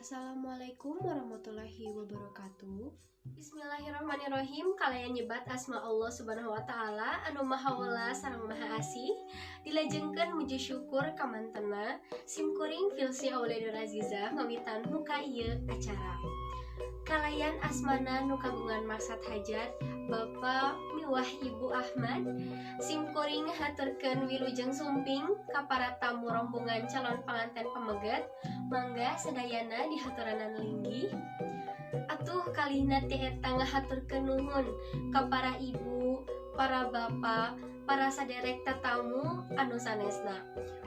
Assalamualaikum warahmatullahi wabarakatuh. Bismillahirrahmanirrahim. Kalayan nyebat asma Allah Subhanahu wa taala anu maha welas sareng maha asih. Dilajengkeun muji syukur ka mantena sim kuring Filsi Aulia Aziza ngawitan muka ieu acara. Kalayan asmana nu kagungan maksad hajat Bapak miwah Ibu Ahmad, sim kuring haturkeun wilujeng sumping ka para tamu rombongan calon panganten pameget, mangga sadayana dihaturanan linggih. Atuh kalihna ti eta ngahaturkeun nuhun ka para ibu, para bapak, para saderek tatamu anu sanesna.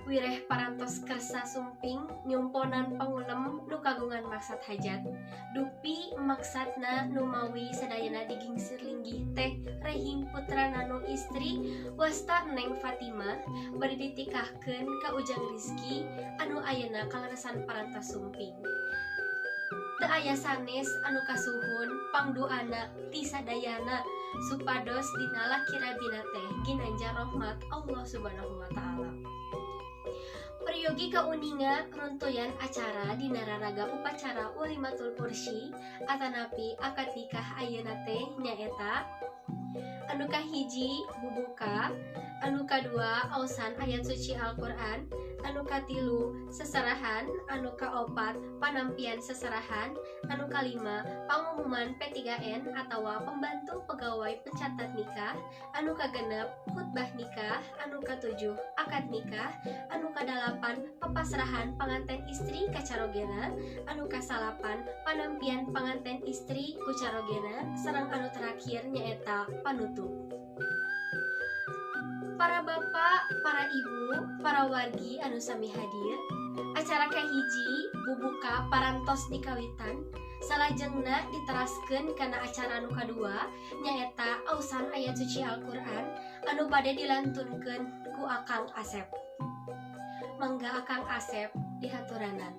Wireh parantos kersa sumping nyumponan pangulem nu kagungan maksad hajat. Dupi maksadna numawi sadayana digingsir linggih teh rehing putrana nu istri wasta Neng Fatimah bade ditikahkeun ka Ujang Rizky anu ayeuna kaleresan parantos sumping. Teu aya sanes anu kasuhun pangduana ti sadayana supados dina laki rabina teh ginanjar rahmat Allah Subhanahu wa taala. Peryogi kauninga runtuyan acara dina raraga upacara Walimatul Ursy atanapi akad nikah ayeuna teh nyaeta anu kahiji bubuka, anu kadua ausan ayat suci Al-Qur'an, anu katilu seserahan, anu kaopat panampian seserahan, anu kalima pangumuman P3N atawa pembantu pegawai pencatat nikah, anu kagenep khutbah nikah, anu katujuh akad nikah, anu kadalapan papasrahan panganten istri ka carogena, anu kasalapan panampian panganten istri ku carogena, sareng anu terakhir nyaeta panutup. Para bapak, para ibu, para wargi anu sami hadir, acara kahiji bubuka parantos dikawitan, salajengna diteraskeun kana acara anu kadua nyaeta ausan ayat suci Al-Qur'an anu bade dilantunkeun ku Akang Asep. Mangga Akang Asep dihaturanan.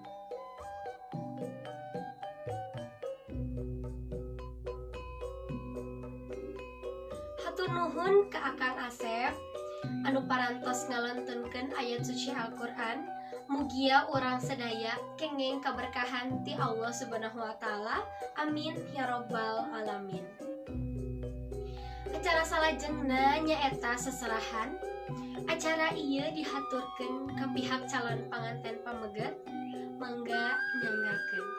Hatur nuhun ka Akang Asep anu parantos ngalantunkeun ayat suci Al-Qur'an. Mugia urang sadaya kenging kaberkahan ti Allah Subhanahu wa taala. Amin ya robbal alamin. Acara salajengna nyaeta seserahan. Acara ieu dihaturkeun ka pihak calon panganten pameget, mangga nyanggakeun.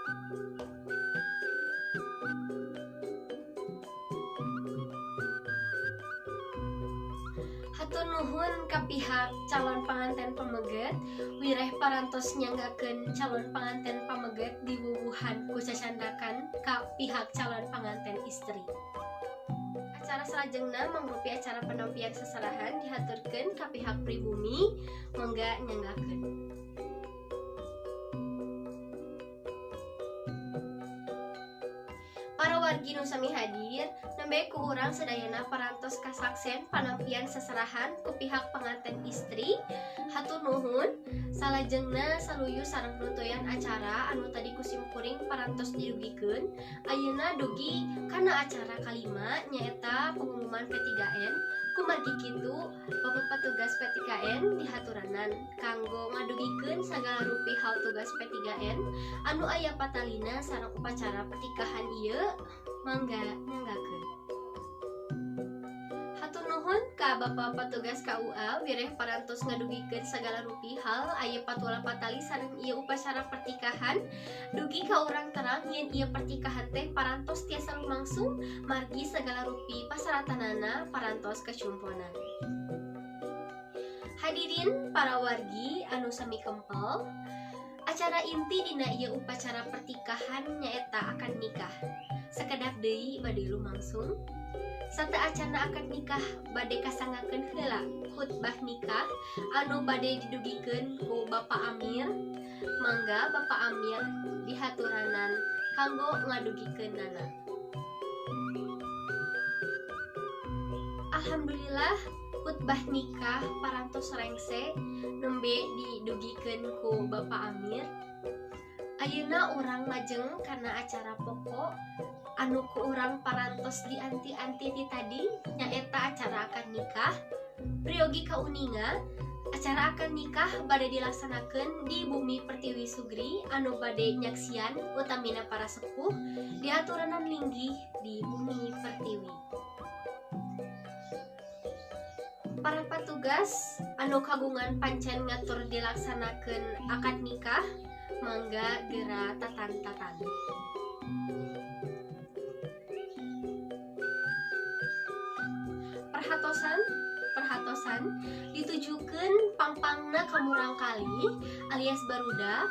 Hatur nuhun ka pihak calon panganten pameget, wireh parantos nyanggakeun calon panganten pameget diwuwuhan ku cacandakan ka pihak calon panganten istri. Acara salajengna mangrupi acara penampian seserahan dihaturkeun ka pihak pribumi, mangga nyanggakeun. Para wargi nu sami hadir, nembe ku urang sadayana parantos kasaksen panampian seserahan ku pihak panganten istri. Hatur nuhun, salajengna saluyu sareng runtuyan acara anu tadi ku sim kuring parantos didugikeun. Ayeuna dugi kana acara kalima nyaeta pengumuman P3N. Kumargi kitu Bapak petugas P3N dihaturanan kanggo ngadugikeun sagala rupi hal tugas P3N anu aya patalina sareng upacara pernikahan ieu, mangga nyanggakeun. Hatur nuhun ka Bapak petugas KUA wireh parantos ngadugikeun sagala rupi hal aya patula patali sareng ieu upacara pernikahan. Dugi ka urang terang yen ieu pernikahan teh parantos tiasa lumangsung margi sagala rupi pasaratanana parantos kacumponan. Hadirin para wargi anu sami kempel, acara inti dina ieu upacara pernikahan nyaeta akad nikah. Sakedap deui bade lumangsung. Sateuacanna akad nikah bade kasanggakeun heula khutbah nikah anu bade didugikeun ku Bapak Amir. Mangga Bapak Amir dihaturanan kanggo ngadugikeunana. Alhamdulillah khutbah nikah parantos rengse nembe didugikeun ku Bapak Amir. Ayeuna urang lajeng kana acara pokok anu ku urang parantos dianti-anti ti tadi nyaeta acara akad nikah. Priyogi kauninga Acara akad nikah bade dilaksanakeun di Bumi Pertiwi Sugri anu bade nyaksian utamina para sepuh diaturanan linggih di Bumi Pertiwi. Para patugas anu kagungan pancen ngatur dilaksanakeun akad nikah mangga gera tatan-tatan. Perhatosan ditujukeun pangpangna ka murangkalih alias barudak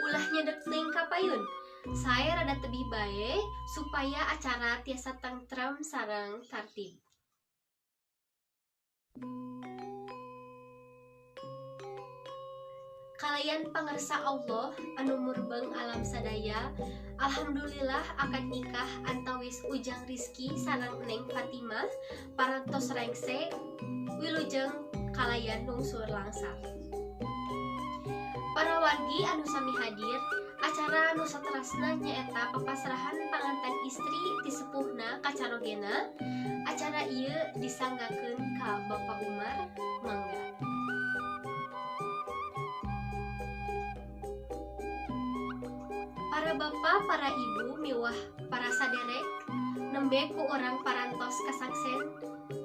ulah nyedek teuing ka payun. Sae rada tebih bae supaya acara tiasa tentrem sareng tartib. Kalayan pangersa Allah anu murbeng alam sadaya, alhamdulillah akad nikah antawis Ujang Rizky sareng Neng Fatimah parantos rengse wilujeng kalayan nungsur langsar. Para wargi anu sami hadir, acara anu saterasna nyaeta papasrahan panganten istri ti sepuhna ka carogena. Acara ieu disanggakeun ka Bapak Umar, mangga. Para bapak, para ibu, miwah para saderek, nembe ku urang parantos kasaksen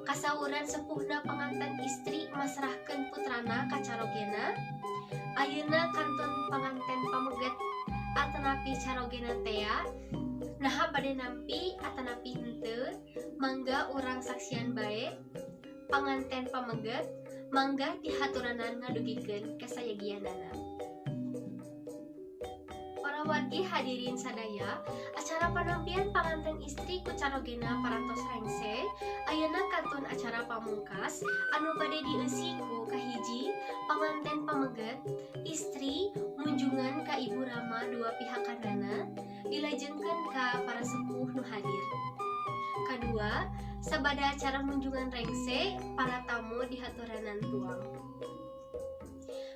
kasauran sepuhna panganten istri masrahkeun putrana ka carogena. Ayeuna kantun panganten pameget atanapi carogena tea, naha bade nampi atanapi henteu, mangga urang saksian bae. Panganten pameget mangga dihaturanan ngadugikeun kasayagianana. Para wargi hadirin sadaya, acara panampian panganten istri ku carogena parantos rengse. Ayeuna kantun acara pamungkas anu bade dieusi ku kahiji panganten pameget istri munjungan ka ibu rama dua pihakanana dilajengkeun ka para sepuh nu hadir. Kadua, sabada acara munjungan rengse para tamu dihaturanan tuang.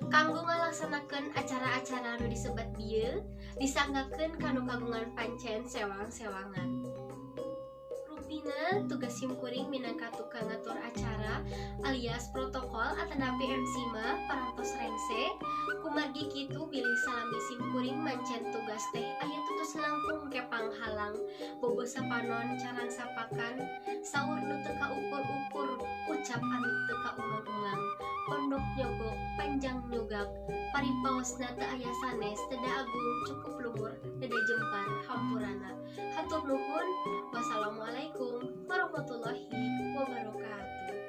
Kanggo ngalaksanakeun acara-acara nu disebat bieu disanggakeun kanu kagungan pancen sewang-sewangan. Rupina tugas simkuring minangka tukang ngatur acara alias protokol atanapi MC mah parantos rengse. Kumargi kitu bilih salami simkuring mancen tugas teh aya tutus langkung kepang halang, bobo sapanon carang sapakan, saur nu teu kaukur-ukur, ucap anu teu kaungang-ungang, pondok nyogok panjang nyugak, paripaosna teu aya sanes, deda agung cukup luhur, deda jempar hampurana. Hatur nuhun, wassalamualaikum warahmatullahi wabarakatuh.